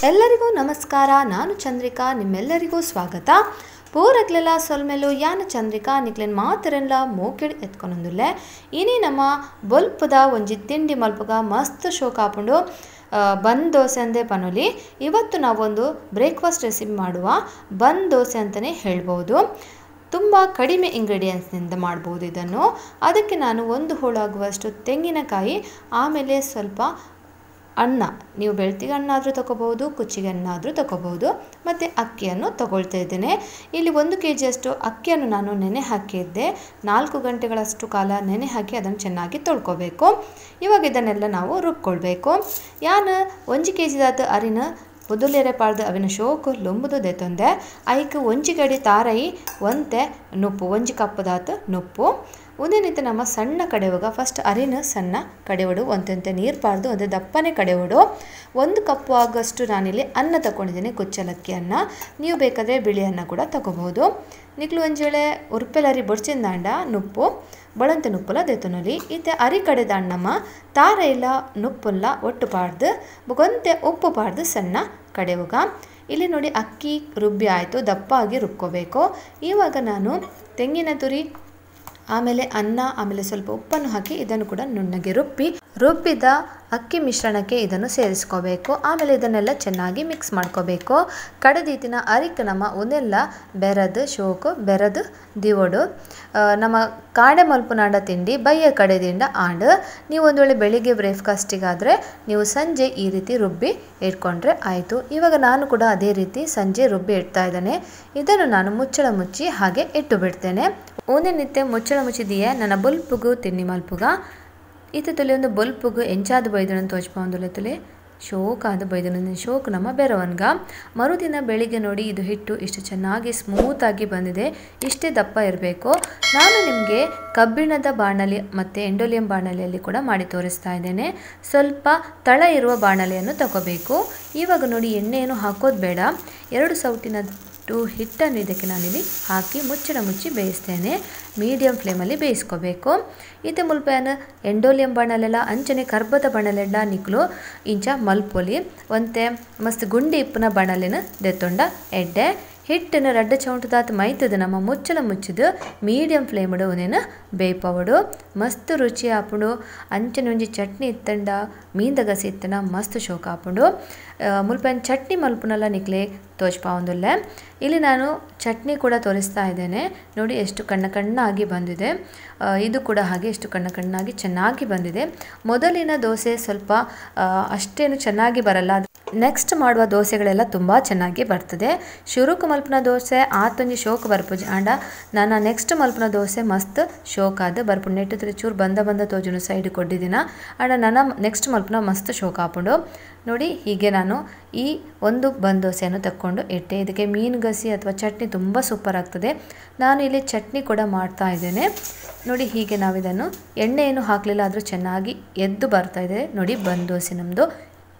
ಎಲ್ಲರಿಗೂ ನಮಸ್ಕಾರ. ನಾನು ಚಂದ್ರಿಕಾ, ನಿಮ್ಮೆಲ್ಲರಿಗೂ ಸ್ವಾಗತ. ಪೂರಕ್ಲೆಲ್ಲ ಸೊಲ್ಮೆಲು ಯಾನ ಚಂದ್ರಿಕಾ ನಿಕ್ಲೆನ್ ಮಾತರೆಲ್ಲ ಮೋಕೆಡ್ ಎತ್ಕೊಂಡೊಂದುಲ್ಲೆ. ಇನಿ ನಮ್ಮ ಬೊಲ್ಪದ ಒಂಜಿ ತಿಂಡಿ ಮಲ್ಪುಗ ಮಸ್ತ್ ಶೋಕ್ ಆಪುಂಡು ಬನ್ ದೋಸೆ ಅಂದೇ ಪನೊಲಿ. ಇವತ್ತು ನಾವೊಂದು ಬ್ರೇಕ್ಫಾಸ್ಟ್ ರೆಸಿಪಿ ಮಾಡುವ ಬನ್ ದೋಸೆ ಅಂತಲೇ ಹೇಳ್ಬೋದು. ತುಂಬ ಕಡಿಮೆ ಇಂಗ್ರೀಡಿಯೆಂಟ್ಸ್ನಿಂದ ಮಾಡ್ಬೋದು ಇದನ್ನು. ಅದಕ್ಕೆ ನಾನು ಒಂದು ಹೋಳಾಗುವಷ್ಟು ತೆಂಗಿನಕಾಯಿ, ಆಮೇಲೆ ಸ್ವಲ್ಪ ಅನ್ನ, ನೀವು ಬೆಳ್ತಿಗೆ ಅನ್ನ ಆದರೂ ತಗೋಬಹುದು, ಕುಚ್ಚಿಗೆ ಅನ್ನ ಆದರೂ ತಗೋಬಹುದು, ಮತ್ತು ಅಕ್ಕಿಯನ್ನು ತಗೊಳ್ತಾ ಇದ್ದೇನೆ. ಇಲ್ಲಿ 1 ಕೆ ಜಿಯಷ್ಟು ಅಕ್ಕಿಯನ್ನು ನಾನು ನೆನೆ ಹಾಕಿದ್ದೆ. 4 ಗಂಟೆಗಳಷ್ಟು ಕಾಲ ನೆನೆ ಹಾಕಿ ಅದನ್ನು ಚೆನ್ನಾಗಿ ತೊಳ್ಕೊಬೇಕು. ಇವಾಗ ಇದನ್ನೆಲ್ಲ ನಾವು ರುಬ್ಕೊಳ್ಬೇಕು. ಯಾನು 1 ಕೆ ಜಿದಾದ ಅರಿನ ಪೊದುಲೆರೆ ಪಾಡ್ದು ಅವಿನ ಶೋಕು ಲೊಂಬುದು ದೆತ್ತೊಂದೆ. ಐಕ್ 1 ಗಡಿ ತಾರೈ ಒಂತೆ ನುಪ್ಪು, 1 ಕಪ್ಪದಾತು ನುಪ್ಪು. ಒಂದೇನಿತ್ತು ನಮ್ಮ ಸಣ್ಣ ಕಡೆವಾಗ ಫಸ್ಟ್ ಅರಿನ ಸಣ್ಣ ಕಡೆವಡು, ಒಂತೆಂತೆ ನೀರು ಪಾರ್ದು ಒಂದೇ ದಪ್ಪನೆ ಕಡೆವಡು. 1 ಕಪ್ಪು ಆಗೋಷ್ಟು ನಾನಿಲ್ಲಿ ಅನ್ನ ತಗೊಂಡಿದ್ದೀನಿ, ಕುಚ್ಚಲಕ್ಕಿ ಅನ್ನ. ನೀವು ಬೇಕಾದರೆ ಬಿಳಿ ಅನ್ನ ಕೂಡ ತಗೋಬಹುದು. ನಿಕ್ಲು ಒಂಜೇಳೆ ಉರ್ಪೆಲರಿ ಬೊಡ್ಚಿಂದಾಂಡ ನುಪ್ಪು ಬಳಂತೆ ನುಪ್ಪುಲ ದೆತ್ತೊನೊಲಿ. ಇತ್ತೆ ಅರಿ ಕಡೆದಾಂಡಮ್ಮ ತಾರೈಲ ನುಪ್ಪುಲ್ಲ ಒಟ್ಟು ಪಾಡ್ದು ಬೊಕೊಂತೆ ಉಪ್ಪು ಪಾಡ್ದು ಸಣ್ಣ ಕಡೆವಾಗ. ಇಲ್ಲಿ ನೋಡಿ ಅಕ್ಕಿ ರುಬ್ಬಿ ಆಯಿತು, ದಪ್ಪಾಗಿ ರುಬ್ಕೋಬೇಕು. ಇವಾಗ ನಾನು ತೆಂಗಿನ ತುರಿ, ಆಮೇಲೆ ಅನ್ನ, ಆಮೇಲೆ ಸ್ವಲ್ಪ ಉಪ್ಪನ್ನು ಹಾಕಿ ಇದನ್ನು ಕೂಡ ನುಣ್ಣಗೆ ರುಬ್ಬಿ, ರುಬ್ಬಿದ ಅಕ್ಕಿ ಮಿಶ್ರಣಕ್ಕೆ ಇದನ್ನು ಸೇರಿಸ್ಕೋಬೇಕು. ಆಮೇಲೆ ಇದನ್ನೆಲ್ಲ ಚೆನ್ನಾಗಿ ಮಿಕ್ಸ್ ಮಾಡ್ಕೋಬೇಕು. ಕಡದೀತಿನ ಅರಿಕ್ ನಮ್ಮ ಒಂದೆಲ್ಲ ಬೆರದು ಶೋಕು ಬೆರದು ದಿವೋಡು. ನಮ್ಮ ಕಾಡೆ ಮಲ್ಪುನಾಂಡ ತಿಂಡಿ ಬಯ್ಯ ಕಡೆದಿಂದ ಆಂಡು. ನೀವು ಒಂದು ವೇಳೆ ಬೆಳಿಗ್ಗೆ ಬ್ರೇಕ್ಫಾಸ್ಟಿಗಾದರೆ ನೀವು ಸಂಜೆ ಈ ರೀತಿ ರುಬ್ಬಿ ಇಟ್ಕೊಂಡ್ರೆ ಆಯಿತು. ಇವಾಗ ನಾನು ಕೂಡ ಅದೇ ರೀತಿ ಸಂಜೆ ರುಬ್ಬಿ ಇಡ್ತಾ ಇದ್ದೇನೆ. ಇದನ್ನು ನಾನು ಮುಚ್ಚಳ ಮುಚ್ಚಿ ಹಾಗೆ ಇಟ್ಟು ಬಿಡ್ತೇನೆ. ಒಂದೇ ಮುಚ್ಚಳ ಮುಚ್ಚಿದೀಯ ನನ್ನ ಬೊಲ್ಪುಗು ತಿನ್ನಿ ಮಲ್ಪುಗ. ಈತ ತುಲೆ ಒಂದು ಬೊಲ್ಪುಗು ಎಂಚಾದ ಬೈದನ ತೋಚ್ಪೊಂದುಲ್ಲ ತುಲೆ ಶೋಕಾದ ಬೈದನ ಶೋಕ್ ನಮ್ಮ ಬೆರವನ್ಗ. ಮರುದಿನ ಬೆಳಿಗ್ಗೆ ನೋಡಿ ಇದು ಹಿಟ್ಟು ಇಷ್ಟು ಚೆನ್ನಾಗಿ ಸ್ಮೂತಾಗಿ ಬಂದಿದೆ. ಇಷ್ಟೇ ದಪ್ಪ ಇರಬೇಕು. ನಾನು ನಿಮಗೆ ಕಬ್ಬಿಣದ ಬಾಣಲಿ ಮತ್ತು ಎಂಡೋಲಿಯಂ ಬಾಣಲಿಯಲ್ಲಿ ಕೂಡ ಮಾಡಿ ತೋರಿಸ್ತಾ ಇದ್ದೇನೆ. ಸ್ವಲ್ಪ ತಳ ಇರುವ ಬಾಣಲಿಯನ್ನು ತಗೋಬೇಕು. ಇವಾಗ ನೋಡಿ ಎಣ್ಣೆಯನ್ನು ಹಾಕೋದು ಬೇಡ. 2 ಸೌಟಿನ ಹಿಟ್ಟನ್ನು ಇದಕ್ಕೆ ನಾನಿಲ್ಲಿ ಹಾಕಿ ಮುಚ್ಚಳ ಮುಚ್ಚಿ ಬೇಯಿಸ್ತೇನೆ. ಮೀಡಿಯಂ ಫ್ಲೇಮಲ್ಲಿ ಬೇಯಿಸ್ಕೋಬೇಕು. ಇತ್ತೆ ಮುಲ್ಪೆಯನ್ನು ಎಂಡೋಲಿಯಂ ಬಾಣಲೆಲ್ಲ ಅಂಚನೆ ಕರ್ಬದ ಬಾಣಲೆಲ್ಲ ನಿಕ್ಲು ಇಂಚ ಮಲ್ಪೊಲಿ. ಒಂತೆ ಮಸ್ತ್ ಗುಂಡಿ ಇಪ್ಪನ ಬಾಣಲೆನ ದೆತ್ತೊಂಡ ಎಡ್ಡೆ. ಹಿಟ್ಟನ್ನು ರಡ್ಡ ಚೌಂಟದಾತ್ ಮೈತದ ನಮ್ಮ ಮುಚ್ಚಳ ಮುಚ್ಚಿದು ಮೀಡಿಯಂ ಫ್ಲೇಮ್ಡು ಒಂದೇನು ಬೇಯ್ಪವಡು. ಮಸ್ತ್ ರುಚಿ ಆಪುಂಡು. ಅಂಚನೆ ಒಂಜಿ ಚಟ್ನಿ ಇತ್ತಂಡ ಮೀಂದ ಗಸಿ ಇತ್ತಂಡ ಮಸ್ತ್ ಶೋಕ ಆಪುಂಡು. ಮುಲ್ಪೆನ್ ಚಟ್ನಿ ಮಲ್ಪುನಲ್ಲ ನಿಕ್ಲೆ ತೋಚ್ಪಾವೊಂದುಲ್ಲೆ. ಇಲ್ಲಿ ನಾನು ಚಟ್ನಿ ಕೂಡ ತೋರಿಸ್ತಾ ಇದ್ದೇನೆ. ನೋಡಿ ಎಷ್ಟು ಕಣ್ಣ ಕಣ್ಣಾಗಿ ಬಂದಿದೆ. ಇದು ಕೂಡ ಹಾಗೆ ಎಷ್ಟು ಕಣ್ಣ ಕಣ್ಣಾಗಿ ಚೆನ್ನಾಗಿ ಬಂದಿದೆ. ಮೊದಲಿನ ದೋಸೆ ಸ್ವಲ್ಪ ಅಷ್ಟೇನು ಚೆನ್ನಾಗಿ ಬರಲ್ಲ. ನೆಕ್ಸ್ಟ್ ಮಾಡುವ ದೋಸೆಗಳೆಲ್ಲ ತುಂಬ ಚೆನ್ನಾಗಿ ಬರ್ತದೆ. ಶುರುಕು ಮಲ್ಪನ ದೋಸೆ ಆತೊಂಜಿ ಶೋಕ್ ಬರ್ಪುಜಿ ಆಂಡ ನಾನು ನೆಕ್ಸ್ಟ್ ಮಲ್ಪನ ದೋಸೆ ಮಸ್ತ್ ಶೋಕ್ ಆದ ಬರ್ಪುಂಡು. ನೆಟ್ಟು ಚೂರು ಬಂದ ಬಂದ ತೋಜುನು ಸೈಡ್ ಕೊಟ್ಟಿದ್ದೀನ ಆಂಡ ನನ್ನ ನೆಕ್ಸ್ಟ್ ಮಲ್ಪನ ಮಸ್ತ್ ಶೋಕ್ ಆಪುಂಡು. ನೋಡಿ ಹೀಗೆ ನಾನು ಈ ಒಂದು ಬನ್ ದೋಸೆಯನ್ನು ತಕ್ಕೊಂಡು ಇಟ್ಟೆ. ಇದಕ್ಕೆ ಮೀನು ಗಸಿ ಅಥವಾ ಚಟ್ನಿ ತುಂಬ ಸೂಪರ್ ಆಗ್ತದೆ. ನಾನು ಇಲ್ಲಿ ಚಟ್ನಿ ಕೂಡ ಮಾಡ್ತಾ ಇದ್ದೇನೆ. ನೋಡಿ ಹೀಗೆ ನಾವಿದನ್ನು ಎಣ್ಣೆಯನ್ನು ಹಾಕಲಿಲ್ಲ ಆದರೂ ಚೆನ್ನಾಗಿ ಎದ್ದು ಬರ್ತಾ ಇದೆ. ನೋಡಿ ಬನ್ ದೋಸೆ ನಮ್ಮದು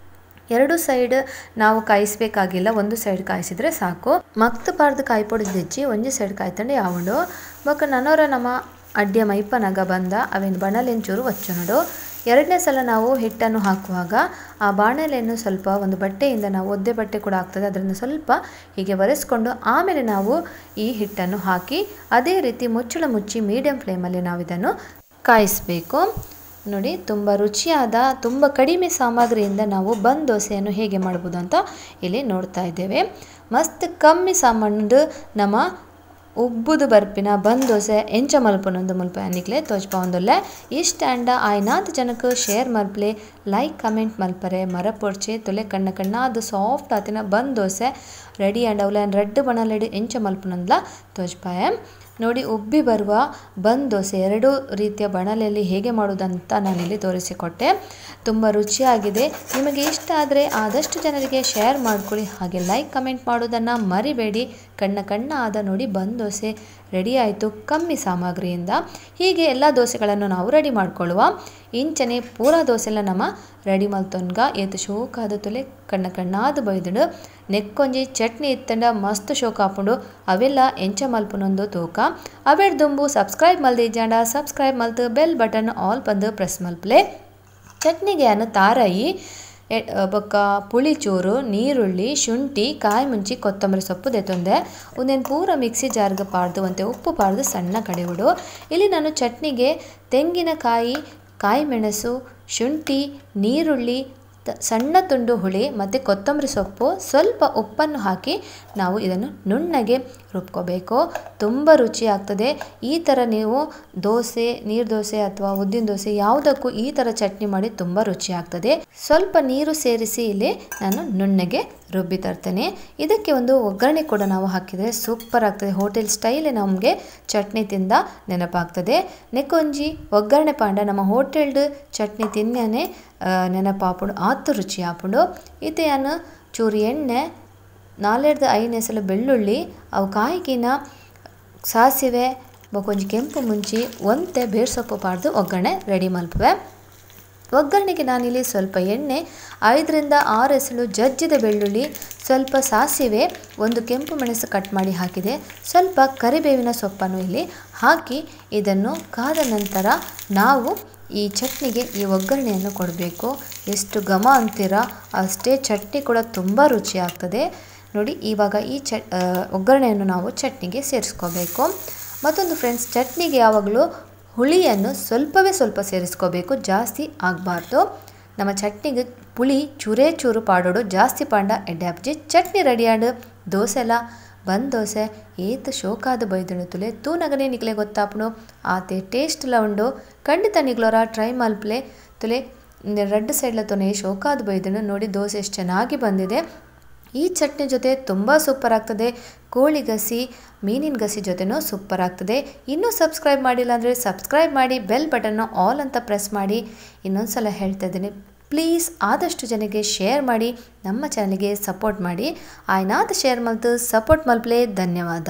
2 ಸೈಡ್ ನಾವು ಕಾಯಿಸಬೇಕಾಗಿಲ್ಲ, ಒಂದು ಸೈಡ್ ಕಾಯಿಸಿದರೆ ಸಾಕು. ಮಕ್ತು ಪಾರ್ದು ಕಾಯ್ಪೊಡಿ ದೆಚ್ಚಿ ಒಂಜಿ ಸೈಡ್ ಕಾಯ್ತಂಡೆ ಯಾವುಂಡು. ಬೊಕ್ಕ ನನೋರ ನಮ್ಮ ಅಡ್ಡಿಯ ಮೈಪನಾಗ ಬಂದ ಅವೇನು ಬಾಣಲೆಂಚೂರು ಒಚ್ಚನಡು. 2ನೇ ಸಲ ನಾವು ಹಿಟ್ಟನ್ನು ಹಾಕುವಾಗ ಆ ಬಾಣಲೆಯನ್ನು ಸ್ವಲ್ಪ ಒಂದು ಬಟ್ಟೆಯಿಂದ ನಾವು ಒದ್ದೆ ಬಟ್ಟೆ ಕೂಡ ಆಗ್ತದೆ, ಅದರಿಂದ ಸ್ವಲ್ಪ ಹೀಗೆ ಒರೆಸ್ಕೊಂಡು ಆಮೇಲೆ ನಾವು ಈ ಹಿಟ್ಟನ್ನು ಹಾಕಿ ಅದೇ ರೀತಿ ಮುಚ್ಚಳ ಮುಚ್ಚಿ ಮೀಡಿಯಂ ಫ್ಲೇಮಲ್ಲಿ ನಾವು ಇದನ್ನು ಕಾಯಿಸಬೇಕು. ನೋಡಿ ತುಂಬ ರುಚಿಯಾದ ತುಂಬ ಕಡಿಮೆ ಸಾಮಗ್ರಿಯಿಂದ ನಾವು ಬನ್ ದೋಸೆಯನ್ನು ಹೇಗೆ ಮಾಡ್ಬೋದು ಅಂತ ಇಲ್ಲಿ ನೋಡ್ತಾ ಇದ್ದೇವೆ. ಮಸ್ತ್ ಕಮ್ಮಿ ಸಾಮಾನು ನಮ್ಮ ಉಬ್ಬುದು ಬರ್ಪಿನ ಬನ್ ದೋಸೆ ಎಂಚ ಮಲ್ಪನೊಂದು ಮುಲ್ಪ ನಿಕ್ಲೆ ತೋಚ್ಪೊಂದುಲ್ಲೆ. ಇಷ್ಟ ಆಂಡ ಆಯ್ನಾತ್ ಜನಕ್ಕೆ ಶೇರ್ ಮಲ್ಪಲೆ, ಲೈಕ್ ಕಮೆಂಟ್ ಮಲ್ಪರೆ ಮರಪೊಡ್ಚೆ. ತೊಲೆ ಕಣ್ಣ ಕಣ್ಣಾದ ಸಾಫ್ಟ್ ಆತಿನ ಬನ್ ದೋಸೆ ರೆಡಿ. ಆಂಡ್ ಅವಲೆ ರೆಡ್ ಬಣಲೆಡು ಎಂಚ ಮಲ್ಪನೊಂದ್ಲ ತೋಚ್ಪಾಯ. ನೋಡಿ ಉಬ್ಬಿ ಬರುವ ಬನ್ ದೋಸೆ 2 ರೀತಿಯ ಬಾಣಲೆಯಲ್ಲಿ ಹೇಗೆ ಮಾಡೋದಂತ ನಾನಿಲ್ಲಿ ತೋರಿಸಿಕೊಟ್ಟೆ. ತುಂಬ ರುಚಿಯಾಗಿದೆ. ನಿಮಗೆ ಇಷ್ಟ ಆದರೆ ಆದಷ್ಟು ಜನರಿಗೆ ಶೇರ್ ಮಾಡಿಕೊಳ್ಳಿ. ಹಾಗೆ ಲೈಕ್ ಕಮೆಂಟ್ ಮಾಡೋದನ್ನು ಮರಿಬೇಡಿ. ಕಣ್ಣ ಕಣ್ಣ ಆದ ನೋಡಿ ಬನ್ ದೋಸೆ ರೆಡಿ ಆಯಿತು ಕಮ್ಮಿ ಸಾಮಗ್ರಿಯಿಂದ. ಹೀಗೆ ಎಲ್ಲ ದೋಸೆಗಳನ್ನು ನಾವು ರೆಡಿ ಮಾಡಿಕೊಳ್ಳುವ. ಇಂಚನೆ ಪೂರಾ ದೋಸೆಲ್ಲ ನಮ್ಮ ರೆಡಿ ಮಲ್ತೊನ್ಗ ಏತು ಶೋಕಾದ ತುಲೆ ಕಣ್ಣ ಕಣ್ಣಾದ ಬೈದುಂಡು. ನೆಕ್ಕೊಂಜಿ ಚಟ್ನಿ ಇತ್ತಂಡ ಮಸ್ತ್ ಶೋಕ ಆಪುಂಡು. ಅವೆಲ್ಲ ಎಂಚ ಮಲ್ಪುನೊಂದು ತೂಕ. ಅವೆಡ್ ದುಂಬು ಸಬ್ಸ್ಕ್ರೈಬ್ ಮಲ್ದಿಜ್ಜಾಂಡ ಸಬ್ಸ್ಕ್ರೈಬ್ ಮಲ್ತು bell button all ಬಂದು ಪ್ರೆಸ್ ಮಲ್ಪಲೆ. ಚಟ್ನಿಗೆ ಅನ್ನು ತಾರಾಯಿ ಬೊಕ್ಕ ಪುಳಿ ಚೂರು, ನೀರುಳ್ಳಿ, ಶುಂಠಿ, ಕಾಯಿ ಮುಂಚಿ, ಕೊತ್ತಂಬರಿ ಸೊಪ್ಪು ದೆತ್ತೊಂದೆ. ಒಂದೇನು ಪೂರ ಮಿಕ್ಸಿ ಜಾರ್ಗೆ ಪಾಡ್ದು ಒಂತೆ ಉಪ್ಪು ಪಾಡ್ದು ಸಣ್ಣ ಕಡೆಬಿಡು. ಇಲ್ಲಿ ನಾನು ಚಟ್ನಿಗೆ ತೆಂಗಿನಕಾಯಿ, ಕಾಯಿ ಮೆಣಸು, ಶುಂಠಿ, ನೀರುಳ್ಳಿ, ಸಣ್ಣ ತುಂಡು ಹುಳಿ ಮತ್ತು ಕೊತ್ತಂಬರಿ ಸೊಪ್ಪು, ಸ್ವಲ್ಪ ಉಪ್ಪನ್ನು ಹಾಕಿ ನಾವು ಇದನ್ನು ನುಣ್ಣಗೆ ರುಬ್ಕೋಬೇಕು. ತುಂಬ ರುಚಿ ಆಗ್ತದೆ. ಈ ಥರ ನೀವು ದೋಸೆ, ನೀರು ದೋಸೆ ಅಥವಾ ಉದ್ದಿನ ದೋಸೆ ಯಾವುದಕ್ಕೂ ಈ ಥರ ಚಟ್ನಿ ಮಾಡಿ ತುಂಬ ರುಚಿ ಆಗ್ತದೆ. ಸ್ವಲ್ಪ ನೀರು ಸೇರಿಸಿ ಇಲ್ಲಿ ನಾನು ನುಣ್ಣಗೆ ರುಬ್ಬಿ ತರ್ತೇನೆ. ಇದಕ್ಕೆ ಒಂದು ಒಗ್ಗರಣೆ ಕೂಡ ನಾವು ಹಾಕಿದರೆ ಸೂಪರ್ ಆಗ್ತದೆ. ಹೋಟೆಲ್ ಸ್ಟೈಲ್ ನಮಗೆ ಚಟ್ನಿ ತಿಂದ ನೆನಪಾಗ್ತದೆ. ನೆಕ್ಕೊಂಜಿ ಒಗ್ಗರಣೆ ಪಾಂಡ ನಮ್ಮ ಹೋಟೆಲ್ದು ಚಟ್ನಿ ತಿನ್ನೇ ನೆನಪಾಪುಂಡು, ಆತು ರುಚಿ ಆಪುಂಡು. ಇತೆಯನ್ನು ಚೂರು ಎಣ್ಣೆ, 4-5 ಎಸಲು ಬೆಳ್ಳುಳ್ಳಿ, ಅವು ಕಾಯಿಗಿನ ಸಾಸಿವೆ, ಬೊಕೊಂಜಿ ಕೆಂಪು ಮುಂಚಿ, ಒಂತೆ ಬೇರ್ ಸೊಪ್ಪು ಪಾಡ್ದು ಒಗ್ಗರಣೆ ರೆಡಿ ಮಲ್ಪುವೆ. ಒಗ್ಗರಣೆಗೆ ನಾನಿಲ್ಲಿ ಸ್ವಲ್ಪ ಎಣ್ಣೆ, 5-6 ಎಸಳು ಜಜ್ಜಿದ ಬೆಳ್ಳುಳ್ಳಿ, ಸ್ವಲ್ಪ ಸಾಸಿವೆ, ಒಂದು ಕೆಂಪು ಮೆಣಸು ಕಟ್ ಮಾಡಿ ಹಾಕಿದೆ, ಸ್ವಲ್ಪ ಕರಿಬೇವಿನ ಸೊಪ್ಪನ್ನು ಇಲ್ಲಿ ಹಾಕಿ ಇದನ್ನು ಕಾದ ನಂತರ ನಾವು ಈ ಚಟ್ನಿಗೆ ಈ ಒಗ್ಗರಣೆಯನ್ನು ಕೊಡಬೇಕು. ಎಷ್ಟು ಘಮ ಅಂತೀರಾ ಅಷ್ಟೇ ಚಟ್ನಿ ಕೂಡ ತುಂಬ ರುಚಿಯಾಗ್ತದೆ. ನೋಡಿ, ಇವಾಗ ಈ ಒಗ್ಗರಣೆಯನ್ನು ನಾವು ಚಟ್ನಿಗೆ ಸೇರಿಸ್ಕೋಬೇಕು. ಮತ್ತೊಂದು ಫ್ರೆಂಡ್ಸ್, ಚಟ್ನಿಗೆ ಯಾವಾಗಲೂ ಹುಳಿಯನ್ನು ಸ್ವಲ್ಪವೇ ಸ್ವಲ್ಪ ಸೇರಿಸ್ಕೋಬೇಕು, ಜಾಸ್ತಿ ಆಗಬಾರ್ದು. ನಮ್ಮ ಚಟ್ನಿಗೆ ಪುಳಿ ಚೂರೇ ಚೂರು ಪಾಡೋಡು, ಜಾಸ್ತಿ ಪಾಂಡ ಎಡ್ಡೆ ಆಪ್ಜಿ. ಚಟ್ನಿ ರೆಡಿಯಾಡು. ದೋಸೆಲ ಬಂದ್ ದೋಸೆ ಏತ್ ಶೋಕಾದ ಬೈದಳು ತುಲೆ ತೂನಗನೇ ನಿಕ್ಲೆ ಗೊತ್ತಾಪುಣು ಆತೆ ಟೇಸ್ಟ್ಲ ಉಂಡು. ಖಂಡಿತ ನಿಗ್ಲೋರ ಟ್ರೈ ಮಲ್ಪ್ಲೆ ತುಲೆ. ರೆಡ್ ಸೈಡ್ಲ ತೊನೆ ಶೋಕಾದ ಬೈದಳು. ನೋಡಿ ದೋಸೆ ಎಷ್ಟು ಚೆನ್ನಾಗಿ ಬಂದಿದೆ. ಈ ಚಟ್ನಿ ಜೊತೆ ತುಂಬ ಸೂಪರ್ ಆಗ್ತದೆ. ಕೋಳಿ ಗಸಿ, ಮೀನಿನ ಗಸಿ ಜೊತೆನೂ ಸೂಪರ್ ಆಗ್ತದೆ. ಇನ್ನೂ ಸಬ್ಸ್ಕ್ರೈಬ್ ಮಾಡಿಲ್ಲ ಅಂದರೆ ಸಬ್ಸ್ಕ್ರೈಬ್ ಮಾಡಿ, bell button all ಅಂತ ಪ್ರೆಸ್ ಮಾಡಿ. ಇನ್ನೊಂದು ಸಲ ಹೇಳ್ತಾ ಇದ್ದೀನಿ, ಪ್ಲೀಸ್ ಆದಷ್ಟು ಜನಕ್ಕೆ ಶೇರ್ ಮಾಡಿ, ನಮ್ಮ ಚಾನಲ್ಗೆ ಸಪೋರ್ಟ್ ಮಾಡಿ. ಆಯ್ನಾದ ಶೇರ್ ಮಲ್ತು ಸಪೋರ್ಟ್ ಮಲ್ಪ್ಲೆ. ಧನ್ಯವಾದ.